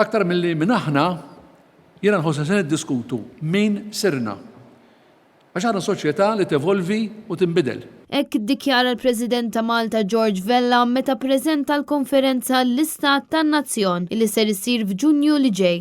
Aktar milli min aħna, jiena nħoss li se niddiskutu min sirna. Għax aħna soċjetà li tevolvi u tinbidel. Hekk iddikjara l-President ta' Malta George Vella meta ppreżenta l-konferenza L-Istat tan-Nazzjon li ser issir f'Ġunju li ġej.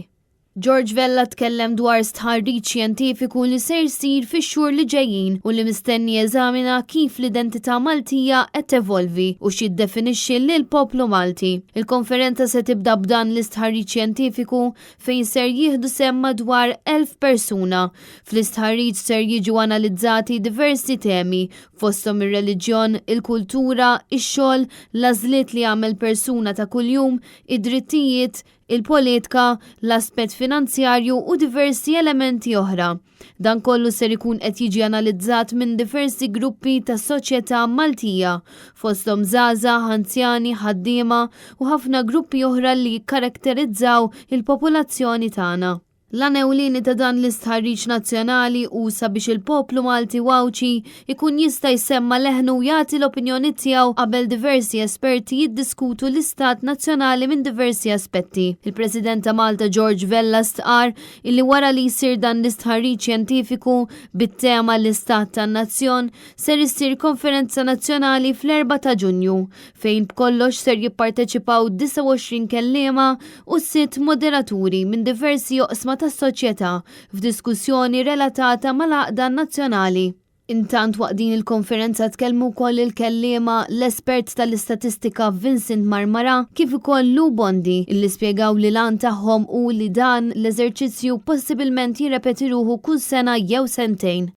George Vella tkellem dwar stħarriġ xjentifiku li ser jsir fix-xhur li ġejjin u li mistenni jeżamina kif l-identità Maltija qed tevolvi u x'jiddefinixxi lill-poplu Malti. Il-konferenza se tibda b'dan l-istħarriġ xjentifiku fejn ser jieħdu sehem madwar 1,000 persuna. Fl-istħarriġ ser jiġu analizzati diversi temi, fosthom ir-reliġjon, il-kultura, ix-xogħol, l-għażliet li jagħmel persuna ta' kuljum, id-drittijiet, il-politka, l-aspett finanzjarju u diversi elementi oħra. Dan kollu ser ikun qed jiġi analizzat minn diversi gruppi tas-soċjetà Maltija, fosthom żgħażagħ, anzjani, ħaddiema u ħafna gruppi oħra li jikkarakterizzaw il-popolazzjoni tagħna. L-għan ewlieni ta' dan l-istħarriġ nazzjonali hu sabiex il-poplu Malti u Għawdxi jkun jista' jsemma' leħnu u jagħti l-opinjoni tiegħu qabel diversi esperti jiddiskutu l-istat nazzjonali minn diversi aspetti. Il-President ta' Malta George Vella stqarr illi wara li jsir dan l-istħarriġ xjentifiku bit-tema l-istat tan-nazzjon ser issir konferenza nazzjonali fl-4 ta' Ġunju fejn b'kollox ser jipparteċipaw 29 kelliema u sitt moderaturi minn diversi oqsma tas-soċjetà f'diskussjoni relatata mal-għaqda nazzjonali. Intant waqt din il-konferenza tkellmu wkoll il-kelliema l-espert tal-istatistika Vincent Marmara kif ukoll Lou Bondi illi spjegaw li l-għan tagħhom hu li dan l-eżerċizzju possibilment jirrepeti ruħu kull sena jew sentejn.